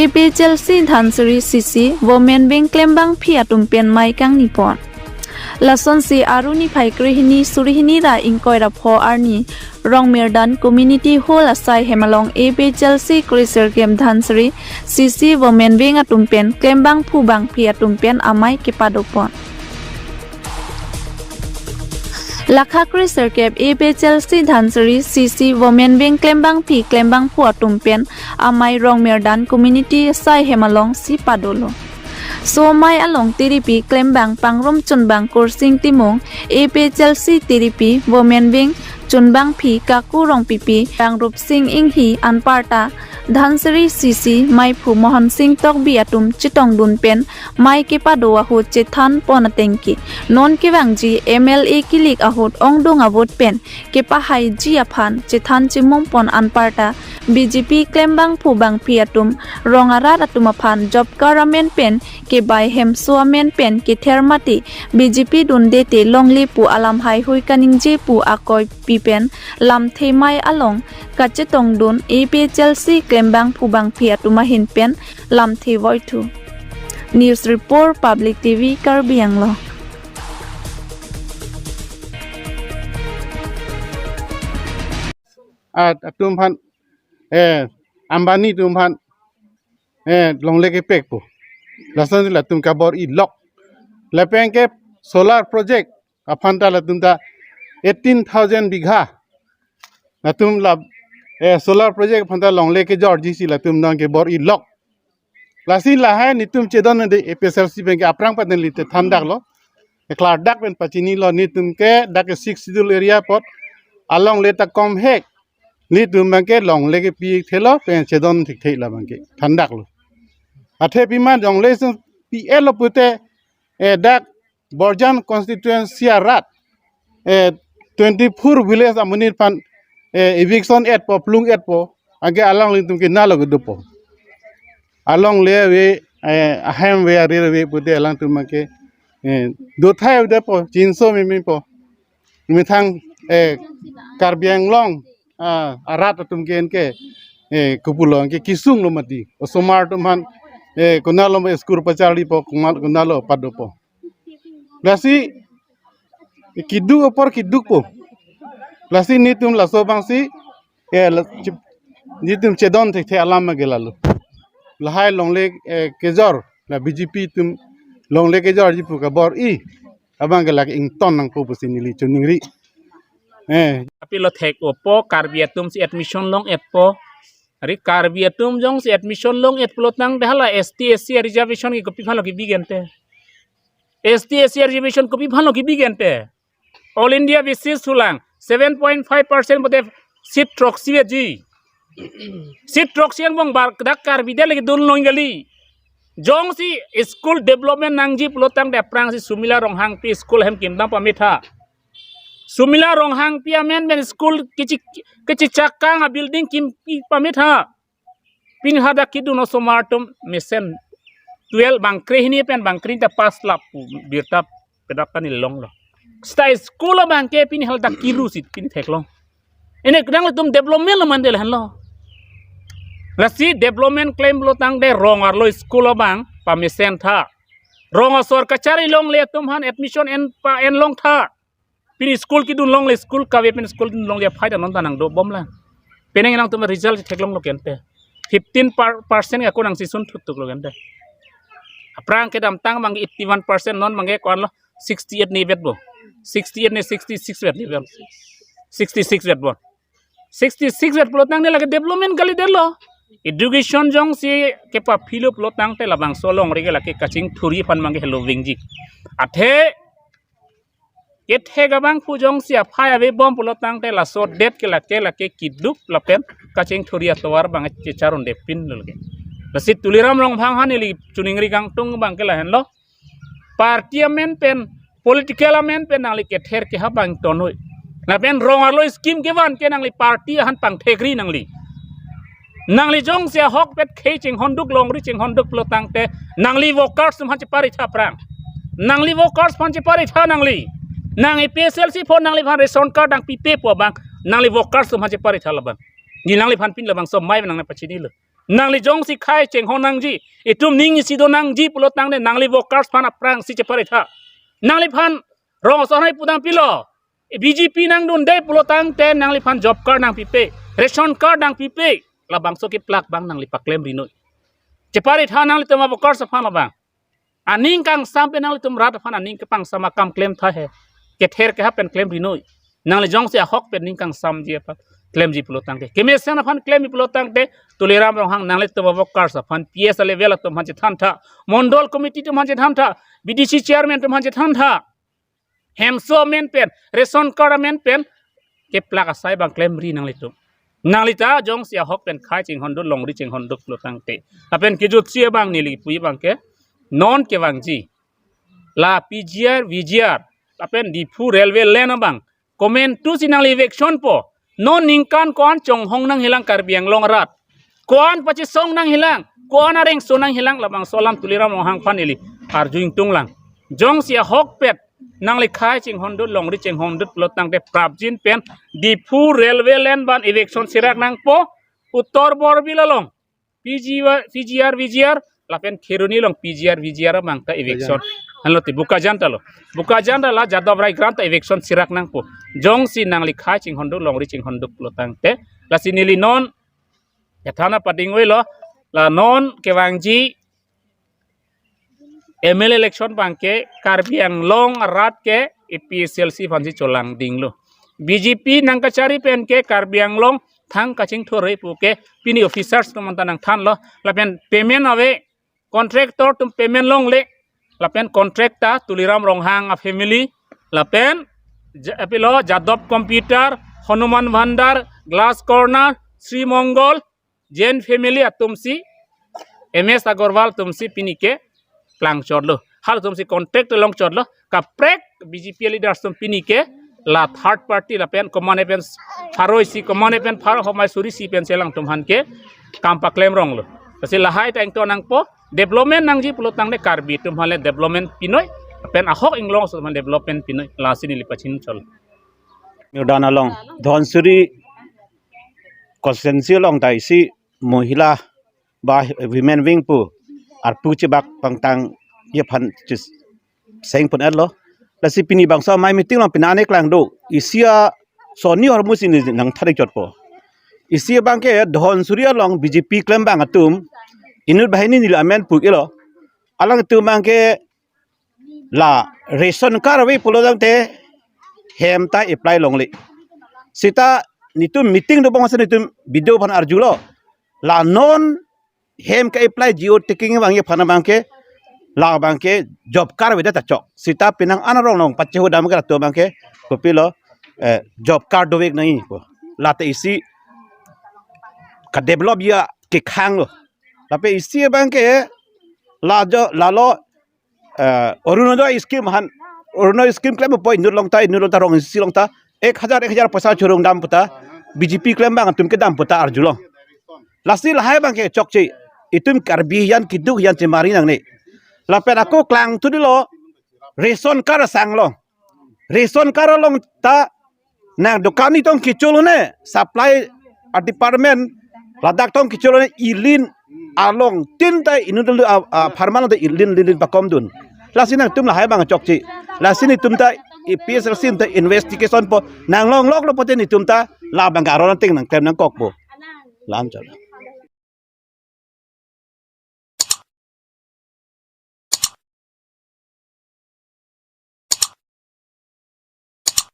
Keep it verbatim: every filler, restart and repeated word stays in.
APHLC Dhansiri C C Women Wing klembangpi atum pen mei kangni pon. Lasonsi Aru niphai krehini surihini ra ingkoi ra pho arni Rongmirdan Community Hall asai hem along APHLC kre sirkep Dhansiri C C Women Wing atum pen klembangphu bangpi atum pen amei kepado pon. Lakha kre sirkep APHLC Dhansiri C C Women Wing klembangpi klembangphu atum pen amei Rongmirdan Community asai hem alongsi padolo. Laso amei along tiripi klembang pangrum chunbang Kursing Timung, APHLC tiripi Women Wing chunbangpi Kaku Rongpipi, Rangrup Sing Inghi anparta Dhansiri C C meiphu Mohan Sing Tokbi atum chetongdun pen mei kepado ahut chethan pon atengke non kevangji MLA kilik ahut ongdung a-vote pen kepahaiji aphan chethan chimum pon anparta BJP klembangphu bangpi atum rong arat atum aphan job card amen pen kebai hemso amen pen kether mati BJP dunde te longle pu alam haihui kaningje pu akoi pi pen lamthe mei along kachetongdun APHLC klembangphu bangpi atum ahin pen lamthe voithu. News report, Public T V, Karbi Anglong. At atum aphan, eh, Ambani atum aphan, eh, longle kepekpo. Lasonsi latum kabor-i lok. Lapen ke solar project aphan ta latum ta eighteen thousand bigha. Latum la, eh, solar project aphan ta longle kejorji si latum nang kebor-i lok. Lasi lahai netum chedon de APHLC pen ke aphrang paten lite thandaklo. Eklar dak pen pachinilo netum ke dak ke Sixth Schedule area apot alongle ta kom hek. Netum abang ke longle kepi thelo pen chedon thik thek la abang ke thandaklo. Athe pima longle sung P L lo pute, eh, dak Borjan constituency arat, eh, twenty-four village amonit aphan, eh, eviction etpo, plung etpo, anke alanglitum ke nalo kedopo. Alongle ave, eh, ahem ave, arir ave pute alangtum ke, eh, dothai avepo, chinso mimipo. Methang, eh, Karbi Anglong, ah, arat atum ke anke, eh, kopulo anke kesung lo mati. Osomar atum aphan, eh, konatlo school pacharlipo, konat, konatlo padopo. Lasi keduk apor kedukpo. Lasi netum laso abangsi, eh, la, chip, netum chedon thekthe alam ke lalo. Lahai longle, eh, kejor, la BJP atum longle kejorji pu kabor-i abang ke lake ington nangpo pusi neli choningri. Eh. Apilo thek-opo, Karbi atum si admission long-etpo. Ari Karbi atum jongsi admission long-et pulo tangte hala ST SC reservation ke kopi aphanlo kebi gente. ST SC reservation kopi aphanlo kebi gente. All India basis thulang seven point five percent pute seat throksi ji. Seat throksi angbong bar dak Karbi de lagi dun long kali. Jongsi school development nangji pulo tangte aphrangsi Sumila Ronghangpi school ahem kimdam pame tha. Sumila Ronghangpi amen pen school kechi, kechichak kang a-building kimpi pame tha. Pini hadak kedun osomar atum mesen twelve bang krehini pen bang kre-hini ta pass lap pu birta pen dak ta neli longlo. Seta school abang ke pini hadak kiru si pini theklong. Ini kedang latum development lo mande lahenlo. Lasi development claim lo tangte rong arlo school abang pamesen tha. Rong asor kachari longle atum aphan admission en pa en long tha. Pini school kedun longle, school kave pen school kedun longle aphai ta non ta nangdobom lang. Penang nangtum result theklonglo kente. Fifteen per-, percent ako nangsi sun thut tuklo kente. Aphrang kedamtang abang eighty-one percent, non abang ke ko-anlo sixty-eight ni vetpo. Sixty-eight ni sixty-six vet ni vet. Sixty-six vetpo. Sixty-six vet pulo tangte lake development kalidetlo. Education jongsi kepaphilo pulo tangte labangso alongri ke lake kachingthurji aphan abang ke helo vingji. Athe kethek abangphu jongsi aphai avebom pulo tangte laso det ke lake, lake keduk lapen kachingthurji atovar abang ke checharun depin lo lake. Lasi Tuliram Ronghang aphan neli choningri kangtung abang ke lahenlo. Party amen pen, political amen pen nangli kether kehap abang tonoi. Lapen rong arlo scheme kevan ke nangli party aphan pangthekri nangli. Nangli jongsi ahokpet khei chinghonduk longri chinghonduk pulo tangte nangli workers atum aphan chepari tha aphrang. Nangli workers aphan chepari tha nangli. Nang APHLC aphan nangliphan ration card nangpipe pu abang nangli workers atum aphan chepari tha labang. Neli nangliphan pini labangso mei nangpachinilo. Nangli jongsi khei chinghon nangji, itum ning isi do nangji pulo tangte nangli workers aphan aphrangsi cheparetha. Nangliphan rong asonhai pudam pilo. B J P nangdunde pulo tangte nangliphan job card nangpipe, ration card nangpipe. Labangso keplak abang nangli paklem rinoi. Cheparetha nanglitum a-workers aphan labang. Aning kangsam pen nanglitum rat aphan aning kepangsam akam klem tha he. Kether kehap pen klem rinoi. Nangli jongsi ahok pen ning kangsamji aphan klemji pulo tangte, kemesen aphan klemji pulo tangte, Tuliram Ronghang nanglitum a-workers aphan P S level atum aphan chethan tha, mondol committee atum aphan chethan tha, B D C chairman atum aphan chethan tha. Hemso amen pen, ration card amen pen keplak asai abang klemri nanglitum. Nangli ta jongsi ahok pen khei chinghondut, longri chinghondut pulo tangte, lapen kejutsi abang neli pu abang ke, non kevangji la P G R, V G R, lapen Diphu railway line abang komantusi nangli eviction po. Non ningkan ko-an chonghong nangjilang Karbi Anglong arat? Ko-an pachesong nangjilang? Ko-an arengso nangjilang? Labangso alam Tuliram Ronghang aphan neli arju ingtunglang. Jongsi ahok pen nangli khei chinghondut, longri chinghondut pulo tangte prapjin pen Diphu railway line abang eviction sirak nangpo. Uttar Borbil along P G R, P G R, V G R, lapen Kheroni along P G R, V G R abang ta eviction. Bokajan. Halo ti Bokajan ta lo. Bokajan ta la Jadhav Rai Grant ta eviction sirak nangpo. Jongsi nangli khei chinghondut, longri chinghondut pulo tangte. Lasi neli non kethan pading avelo, la non kevangji M L A election abang ke Karbi Anglong arat ke A P H L C aphansi cholangdinglo. B J P nangkachari pen ke Karbi Anglong thang kachingthur pu ke pini officers atum anta nangthanlo. Lapen payment ave, contractor atum payment longle, lapen contract ta Tuliram Ronghang a-family, lapen Ja-, apilo Jadhav Computer, Hanuman Bhandar, Glass Corner, Sri Mongol, Jain family atumsi, M S Agarwal atumsi pini ke plangchotlo. Halatumsi contract longchotlo. Kaprek B J P leaders atum pini ke la third party lapen komatne pen pharo isi, komatne pen pharo homai suri isi pensi alangtum aphan ke kam paklem ronglo. Lasi lahai ta ingto nangpo, development nangji pulo tangte Karbi atum aphan le development pinoi, lapen ahok inglong aso aphan development pinoi. Lasi neli pachinchol. Newdan along, Dhansiri constituency along ta isi mohila ba women wing pu arpu chebak pangtangji aphan chis seng pon-etlo. Lasi pini bangso amei meeting along pini anek lang do. Isi asonni ahormu si neli nangthan-ik chotpo. Isi abang ke Dhansiri along B J P klembang atum inut banghini neli amen pu-iklo. Alangtum abang ke la ration card ave pulo tangte hem ta apply longle. Seta netum meeting dobom ason netum B D O aphan arjulo. La non hem ke-apply, geo tagging abang aphan abang ke, la abang ke job card avedet ta chok. Seta penang an arong along pachehudam ke latum abang ke kopilo, eh, job card dovek nangji pu. Lata isi kadevelopji akekhang lo. Lapen isi abang ke la jo, lalo, eh, Orunodoi scheme aphan, Orunodoi scheme klempo inut along ta, inut along ta, rong isi along ta ek hajar, ek hajar poisa chorongdam pu ta, B J P klembang atum kedam pu ta arjulong. Lasi lahai abang ke chokche, itum Karbi ahin keduk ahin chemari nangne. Lapen ako klangthu dolo, ration card asang along. Ration card along ta nang dokan ni tong kecholo ne, supply a-department ladak tong kecholo ne, ilin along tin ta inut along, a, a, pharman ta ilin, ilin pakomdun. Lasi nangtum lahai abang chokche. Lasi netum ta A P H L C ta investigation po nanglongloklo pote netum ta la abang aron ateng nangklem nangkokpo. Lam chalo.